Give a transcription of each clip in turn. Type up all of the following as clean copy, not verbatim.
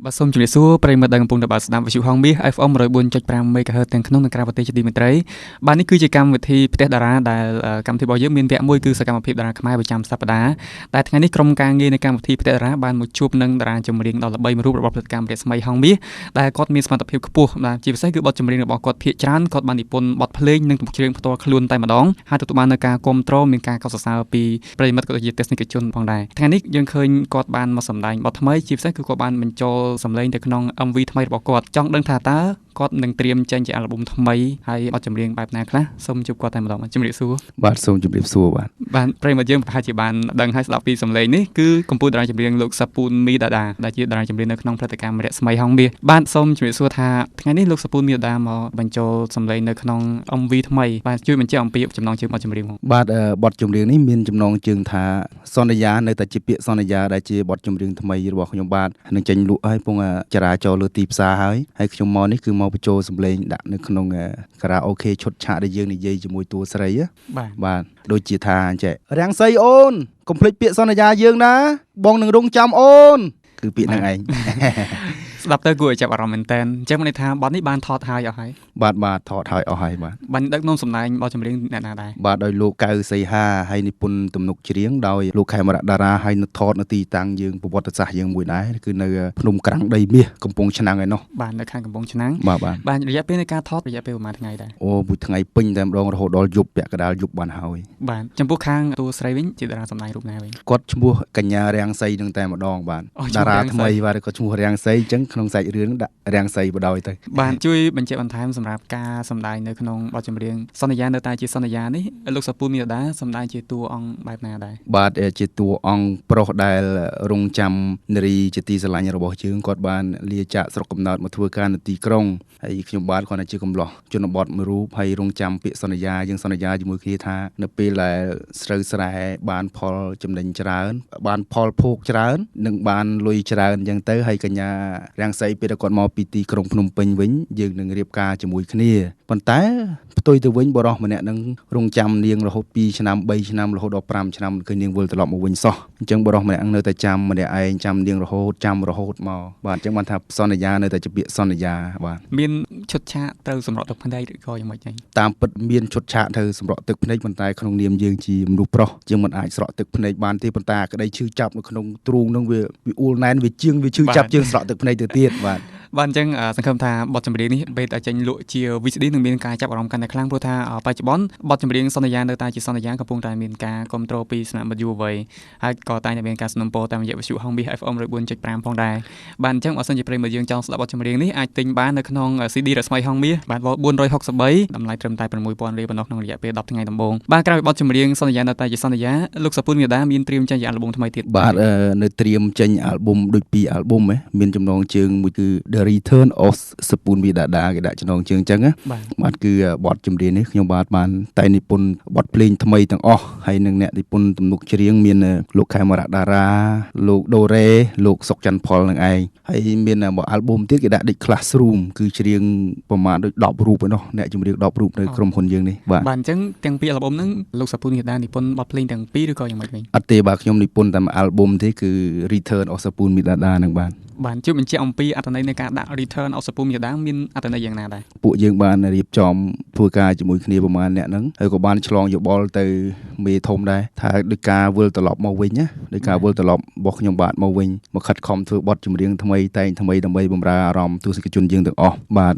បាទសូមជម្រាបសួរប្រិយមិត្តដែលកំពុងតែបាទស្ដាប់វិទ្យុហងមាស FM 104.5 MHz ទាំងក្នុងនិងក្រៅប្រទេសជាទីមេត្រីបាទនេះគឺជាកម្មវិធីផ្ទះតារាដែលកម្មវិធីរបស់យើងមានវគ្គមួយគឺសកម្មភាពតារាខ្មែរប្រចាំសប្តាហ៍តែថ្ងៃនេះក្រុមការងារនៃកម្មវិធីផ្ទះតារាបានមកជួបនឹងតារាចម្រៀងដ៏ល្បីមួយរូបរបស់ផលិតកម្មរស្មីហងមាសដែលគាត់មានសមត្ថភាពខ្ពស់បាទជាពិសេសគឺបទចម្រៀងរបស់គាត់ភាគច្រើនគាត់បាននិពន្ធបទភ្លេងនិងទំនុកច្រៀងផ្ទាល់ខ្លួនតែម្ដងហើយទទួលបាននូវការគាំទ្រមានការកោតសរសើរពីប្រិយមិត្តក៏ដូចជាទស្សនិកជនផងដែរថ្ងៃនេះយើងឃើញគាត់បានមកសម្ដែងបទថ្មីជាពិសេសគឺគាត់បានបញ្ចូលសម្លេងទៅក្នុង MV ថ្មីរបស់គាត់ចង់ដឹងថាតើគាត់នឹងត្រៀមចេញជាអាល់ប៊ុមថ្មីហើយបទចម្រៀងបែបណាខ្លះសូមជួបគាត់តែម្ដងបាទជំរាបសួរ បាទសូមជម្រាបសួរបាទ បាទប្រិយមិត្តយើងប្រហែលជាបានដឹងហើយស្ដាប់ពីសម្លេងនេះគឺកំពូលតារាចម្រៀងលោកសាពូនមីដាដាដែលជាតារាចម្រៀងនៅក្នុងផលិតកម្មរស្មីហងមាសបាទសូមជម្រាបសួរថាថ្ងៃនេះលោកសាពូនមីដាដាមកបញ្ចូលសម្លេងនៅក្នុង MV ថ្មីបាទជួយបញ្ជាក់អំពីចំណងជើងបទចម្រៀងផង បាទបទចម្រៀងនេះមានចំណងជើងថាសន្យានៅតែជាពាក្យសន្យាដែលជាបទចម្រៀងថ្មីរបស់ខ្ញុំបាទនឹងចេញលក់ហើយពងចរាចរលើទីផ្សារហើយហើយខ្ញុំមកនេះគឺមកបញ្ចូលសម្លេងដាក់នៅក្នុងខារ៉ាអូខេឈុតឆាកដែលយើងនិយាយជាមួយតួស្រីណា បាទ បាទដូចជាថាអញ្ចេះរាំងសីអូនកុំភ្លេចពាក្យសន្យាយើងណាបងនឹងរងចាំអូនគឺពាក្យហ្នឹងឯង ស្ដាប់ទៅគួរឲ្យចាប់អារម្មណ៍មែនតើអញ្ចឹងមានន័យថាបទនេះបានថតហើយអស់ហើយ បាទបាទថតហើយអស់ហើយបាទ បានដឹកនាំសម្ដែងបទចម្រៀងអ្នកណាដែរ បាទដោយលោកកៅសីហាហើយនិពន្ធទំនុកច្រៀងដោយលោកខេមរៈតារាហើយនៅថតនៅទីតាំងយើងប្រវត្តិសាស្ត្រយើងមួយដែរគឺនៅភ្នំក្រាំងដីមាសកំពង់ឆ្នាំងឯណោះ បាទនៅខាងកំពង់ឆ្នាំង បាទបាទ បាទរយៈពេលនៃការថតរយៈពេលប្រហែលថ្ងៃដែរ អូមួយថ្ងៃពេញតែម្ដងរហូតដល់យប់ពាក់កណ្ដាលយប់បានហើយ បាទចំពោះខាងតួស្រីវិញជាតារាសម្ដែងរូបណាវិញ គាត់ឈ្មោះកញ្ញារាំងសីនឹងតែម្ដងបាទ អូឈ្មោះ តារា រាំងសី ថ្មីបាទគាត់ឈ្មោះរាំងសីអញ្ចឹងក្នុងសាច់រឿងដាក់រាំងសីបដ ாய் ទៅ បាទជួយបញ្ជាក់បន្ថែមសម្រាប់ការសម្ដែងនៅក្នុងបទចម្រៀងសន្យានៅតែជាសន្យានេះលោកសាពូនមីដាសម្ដែងជាតួអង្គបែបណាដែរ បាទជាតួអង្គប្រុសដែលរងចាំនារីជាទីស្រឡាញ់របស់យើងគាត់បានលាចាកស្រុកកំណើតមកធ្វើការនៅទីក្រុងហើយខ្ញុំបាទគាត់តែជាកំឡោះជនបទមួយរូបហើយរងចាំពាក្យសន្យាយើងសន្យាជាមួយគ្នាថានៅពេលដែលស្រូវស្រែបានផលចំណេញច្រើន បានផលភោគច្រើននិងបានលុយច្រើនអញ្ចឹងទៅហើយកញ្ញារាំងសីពេលដែលគាត់មកពីទីក្រុងភ្នំពេញវិញយើងនឹងរៀបការជាមួយគ្នាប៉ុន្តែផ្ទុយទៅវិញបុរសម្នាក់នឹងរងចាំនាងរហូត2ឆ្នាំ3ឆ្នាំរហូតដល់5ឆ្នាំមិនឃើញនាងវិលត្រឡប់មកវិញសោះអញ្ចឹងបុរសម្នាក់នឹងនៅតែចាំម្នាក់ឯងចាំនាងរហូតចាំរហូតមកបាទអញ្ចឹងបានថាសន្យានៅតែជាពាក្យសន្យាបាទ មានឈុតឆាកត្រូវសម្រក់ទឹកភ្នែកឬក៏យ៉ាងម៉េចហ្នឹង តាមពិតមានឈុតឆាកត្រូវសម្រក់ទឹកភ្នែកប៉ុន្តែក្នុងនាមយើងជាមនុស្សប្រុសយើងមិនអាចស្រក់ទឹកភ្នែកបានទេប៉ុន្តែអាក្តីឈឺចាប់នៅក្នុងទ្រូងហ្នឹងវាវាអួលណែនវាជាងវាឈឺចាប់ជាងស្រក់ទឹកភ្នែកទៅទៀតបាទ បាទអញ្ចឹងសង្ឃឹមថាបទចម្រៀងនេះពេលតែចេញលក់ជា VCD នឹងមានការចាប់អារម្មណ៍កាន់តែខ្លាំងព្រោះថាបច្ចុប្បន្នបទចម្រៀងសន្យានៅតែជាសន្យាកំពុងតែមានការគ្រប់គ្រងពីសំណាក់មិត្តយុវវ័យហើយក៏តែងតែមានការสนับสนุนតាមរយៈវិទ្យុហងមាស FM 104.5ផងដែរបាទអញ្ចឹងបើសិនជាប្រិយមិត្តយើងចង់ស្ដាប់បទចម្រៀងនេះអាចទិញបាននៅក្នុង CD រស្មីហងមាសបាទវ៉463តម្លៃត្រឹមតែ6000រៀលប៉ុណ្ណោះក្នុងរយៈពេល10ថ្ងៃដំបូងបាទក្រៅពីបទចម្រៀងសន្យានៅតែជាសន្យាលោកសាពូនមីដាមានត្រៀមចេញជាអាល់ប៊ុមថ្មីទៀត បាទនៅត្រៀមចេញអាល់ប៊ុមដូចពីរអាល់ប៊ុមហ៎មានចំណងជើងមួយគឺ The Return of សពូនវីដាដាគេដាក់ចំណងជើងអញ្ចឹងណា បាទ បាទគឺបទចម្រៀងនេះខ្ញុំបាទបានតែងនិពន្ធបទភ្លេងថ្មីទាំងអស់ហើយនឹងអ្នកនិពន្ធទំនុកច្រៀងមានលោកខេមរៈតារាលោកដូរ៉េលោកសុកច័ន្ទផលនឹងឯងហើយមានមួយអាល់ប៊ុមទៀតគេដាក់ដូច Classroom គឺច្រៀងប្រហែលដូច10រូបឯណោះអ្នកចម្រៀង10រូបនៅក្រុមហ៊ុនយើងនេះបាទ បាទអញ្ចឹងទាំងពីរអាល់ប៊ុមហ្នឹងលោកសាពូនមីដានិពន្ធបទភ្លេងទាំងពីរឬក៏យ៉ាងម៉េចវិញ អត់ទេបាទខ្ញុំនិពន្ធតែមួយអាល់ប៊ុមទេគឺ Return of សពូនមីដាដានឹងបាទ បាទជួយបញ្ជាក់អំពីអត្ថន័យនៃការដាក់ Return of សពូនមីដាមានអត្ថន័យយ៉ាងណាដែរ ពួកយើងបានរៀបចំធ្វើការជាមួយគ្នាប្រហែលអ្នកហ្នឹងហើយក៏បានឆ្លងយោបល់ទៅមេធំដែរថាដោយការវិលត្រឡប់មកវិញណាដោយការវិលត្រឡប់របស់ខ្ញុំបាទមកវិញមកខិតខំធ្វើបទចម្រៀងថ្មីតែងថ្មីដើម្បីបម្រើអារម្មណ៍ទស្សនិកជនយើងទាំងអស់បាទ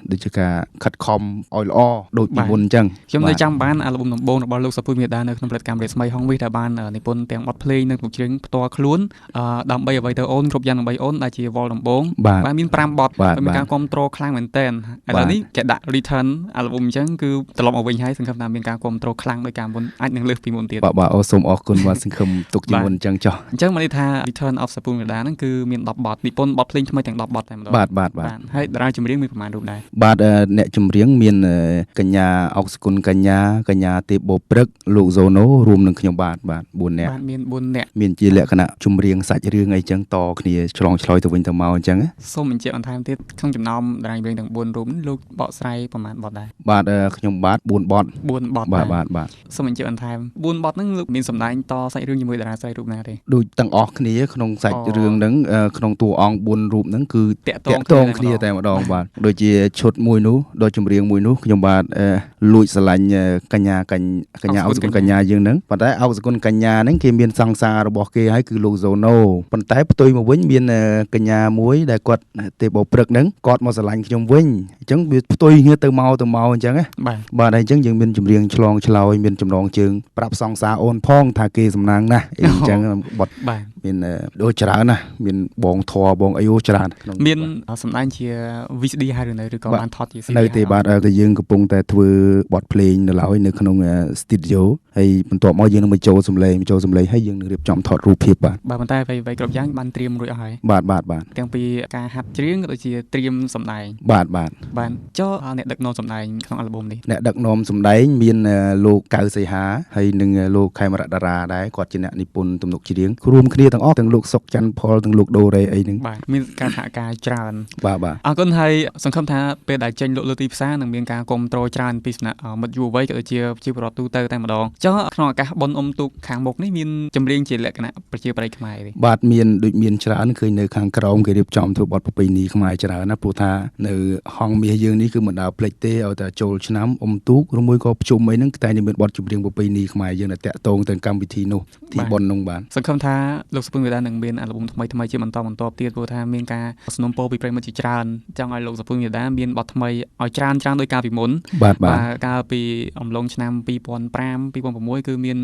ដូចជាការខិតខំឲ្យល្អដូចពីមុនអញ្ចឹង ខ្ញុំនៅ បាទ ចាំបានអាល់ប៊ុមដំបូងរបស់លោកសាពូនមីដានៅក្នុងផលិតកម្មរស្មីហងវិសដែលបាននិពន្ធទាំងបទភ្លេងនិងទំនុកច្រៀងផ្ទាល់ខ្លួនដើម្បីអ្វីទៅអូនគ្រប់យ៉ាងដើម្បីអូនដែលជាវល់ដំបូង បាទ បាទមាន5បទ បាទ ហើយមានការគាំទ្រខ្លាំងមែនទែនឥឡូវនេះគេដាក់ Return អាល់ប៊ុមអញ្ចឹងគឺត្រឡប់មកវិញហើយសង្ឃឹមថាមានការគាំទ្រខ្លាំងដោយការមុនអាចនឹងលើសពីមុនទៀត បាទបាទអូសូមអរគុណបាទសង្ឃឹមទុកជាមុនអញ្ចឹងចុះ អញ្ចឹងមកន័យថា Return of សពូនមីដាហ្នឹងគឺមាន10បទនិពន្ធបទភ្លេងថ្មីទាំង10បទតែម្ដង បាទបាទបាទ បាទហើយតារាចម្រៀងមានប្រមាណរូបដែរ បាទអ្នកចម្រៀងមានកញ្ញាអុកសគុណកញ្ញាកញ្ញាទេពបូព្រឹកលោកហ្សូណូរួមនឹងខ្ញុំបាទបាទ4នាក់ បាទមាន4នាក់ មានជាលក្ខណៈចម្រៀងសាច់រឿងអីចឹងតគ្នាឆ្លងឆ្លើយទៅវិញទៅមកអញ្ចឹងណា សូមអញ្ជ ជាក់បន្ថែមទៀតក្នុងចំណោមតារាចម្រៀងទាំង4រូបនេះលោកបកស្រាយប្រហែលបទដែរបាទខ្ញុំបាទ4បទ4បទបាទបាទសូមបញ្ជាក់បន្ថែម4បទហ្នឹងលោកមានសម្ដែងតសាច់រឿងជាមួយតារាស្រីរូបណាទេដូចទាំងអស់គ្នាក្នុងសាច់រឿងហ្នឹងក្នុងតួអង្គ4រូបហ្នឹងគឺតាក់ទងគ្នាតែម្ដងបាទដូចជាឈុតមួយនោះដូចចម្រៀងមួយនោះខ្ញុំបាទលួចស្រឡាញ់កញ្ញាអុកសគុណកញ្ញាយើងហ្នឹងប៉ុន្តែអុកសគុណកញ្ញាហ្នឹងគេមានសង្សាររបស់គេហើយគឺលោកហ្សូណូប៉ុន្តែផ្ទុយមកវិញមានកញ្ញាមួយដែលគាត់ទេបព្រឹកហ្នឹងគាត់មកស្រឡាញ់ខ្ញុំវិញអញ្ចឹងវាផ្ទុយគ្នាទៅមកអញ្ចឹងណាបាទហើយអញ្ចឹងយើងមានចម្រៀងឆ្លងឆ្លើយមានចំណងជើងប្រាប់សង្សារអូនផងថាគេសំណាងណាស់អីអញ្ចឹងបទមានដូចច្រើនណាស់មានបងធរបងអីច្រើនមានសម្ដែងជា VCD ហើយឬនៅឬក៏បានថតជា CD នៅទេបាទតែយើងកំពុងតែធ្វើបទភ្លេងនៅឡើយនៅក្នុង studio ហើយបន្ទាប់មកយើងនឹងបញ្ចូលសំឡេងហើយយើងនឹងរៀបចំថតរូបភាពបាទបាទប៉ុន្តែអ្វីៗគ្រប់យ៉ាងបានត្រៀមរួចអស់ហើយបាទបាទទាំងពីការហាត់ច្រៀងក៏ដូចជាត្រៀមសម្ដែងបាទបាទចុះអ្នកដឹកនាំសម្ដែងក្នុងអាល់ប៊ុមនេះអ្នកដឹកនាំសម្ដែងមានលោកកៅសីហាហើយនិងលោកខេមរៈតារាដែរគាត់ជាអ្នកនិពន្ធទំនុកច្រៀងរួមគ្នាទាំងអស់ទាំងលោកសុកច័ន្ទផលទាំងលោកដូរ៉េអីហ្នឹងបាទមានការសហការច្រើនបាទអរគុណហើយសង្ឃឹមថាពេលដែលចេញលក់លើទីផ្សារនឹងមានការគាំទ្រច្រើនពីសំណាក់មិត្តយុវវ័យក៏ដូចជាប្រជាពលរដ្ឋទូទៅតែម្ដងចុះក្នុងឱកាសបុណ្យអុំទូកខាងមុខនេះមានចម្រៀងជាលក្ខណៈប្រជាប្រិយខ្មែរទេបាទមានដូចមានច្រើនឃើញនៅខាងក្រោមគេរៀបចំធ្វើបទប្រពៃណីខ្មែរច្រើនណាព្រោះថានៅហងមាសយើងនេះគឺមិនដើរភ្លេចទេឲ្យតែចូលឆ្នាំអុំទូកឬមួយក៏ភ្ជុំអីហ្នឹងតែមានបទចម្រៀងប្រពៃណីខ្មែរយើងដែលតាក់ទងទៅកម្មវិធីនោះទីបុណ្យនោះបាទសង្ឃឹមថាលោកសុពឹងវិដានឹងមានអាល់ប៊ុមថ្មីៗជាបន្តបន្ទាប់ទៀតព្រោះថាមានការសំណូមពរពីប្រិយមិត្តជាច្រើនចង់ឲ្យលោកសុពឹងវិដាមានបទថ្មីឲ្យច្រើនដោយកាលពីមុនបាទកាលពីអំឡុងឆ្នាំ2005 2006គឺមាន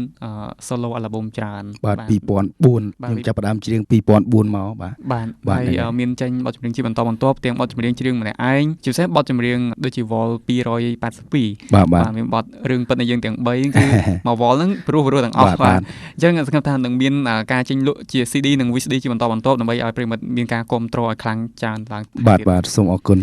solo album ច្រើនបាទ2004ខ្ញុំចាប់ផ្ដើមច្រៀង2004មកបាទហើយមានចេញបទចម្រៀងជាបន្តបន្ទាប់ទាំងបទចម្រៀងច្រៀងម្នាក់ឯងជាពិសេសបទចម្រៀងដូចជា Vol 282បាទមានបទរឿងពិតនៃយើងទាំង3គឺមក Vol ហ្នឹងព្រោះទាំងអស់បាទអញ្ចឹងសង្ឃឹមថានឹងមានការចេញលក់ជា CD និង VCD ជាបន្តបន្ទាប់ដើម្បីឲ្យប្រិយមិត្តមានការគាំទ្រឲ្យខ្លាំងច្រើនឡើងបាទសូមអរគុណ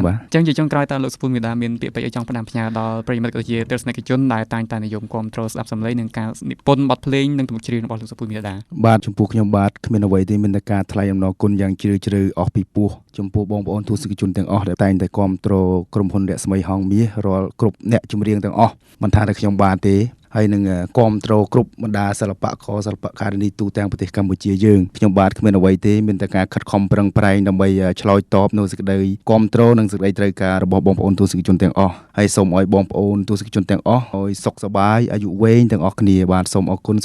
បាទអញ្ចឹងជាចុងក្រោយតើលោកសុពូនមេដាមានពាក្យពេចន៍អីចង់ផ្ដាំផ្ញើដល់ប្រិយមិត្តក៏ដូចជាទស្សនិកជនដែលតែងតែនិយមគាំទ្រស្ដាប់សំឡេងនិងការនិពន្ធបទភ្លេងនិងទំនុកច្រៀងរបស់លោកសុពូនមេដាបាទចំពោះខ្ញុំបាទគ្មានអ្វីទេមានតែការថ្លែងអំណរគុណយ៉ាងជ្រាលជ្រៅអស់ពីពោះចំពោះបងប្អូនទស្សនិកជនទាំងអស់ដែលតែងតែគាំទ្រក្រុមហ៊ុនរស្មីហងមាសរាល់គ្រប់អ្នកចម្រៀងទាំងអស់មិនថាតែខ្ញុំបាទទេហើយនឹងគាំទ្រគ្រប់បណ្ដាសិល្បករសិល្បការិនីទូទាំងប្រទេសកម្ពុជាយើងខ្ញុំបាទគ្មានអ្វីទេមានតែការខិតខំប្រឹងប្រែងដើម្បីឆ្លើយតបនៅសេចក្តីគាំទ្រនិងសេចក្តីត្រូវការរបស់បងប្អូនទស្សនិកជនទាំងអស់ហើយសូមឲ្យបងប្អូនទស្សនិកជនទាំងអស់ឲ្យសុខសប្បាយអាយុវែងទាំងអស់គ្នាបាទសូមអរគុណ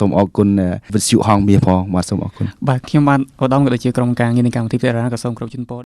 វិទ្យុហងមាសផងបាទសូមអរគុណបាទខ្ញុំបាទឧត្តមក៏ដូចជាក្រុមការងារនៃកម្មវិធីផ្ទះតារាក៏សូមគោរពជូនពរ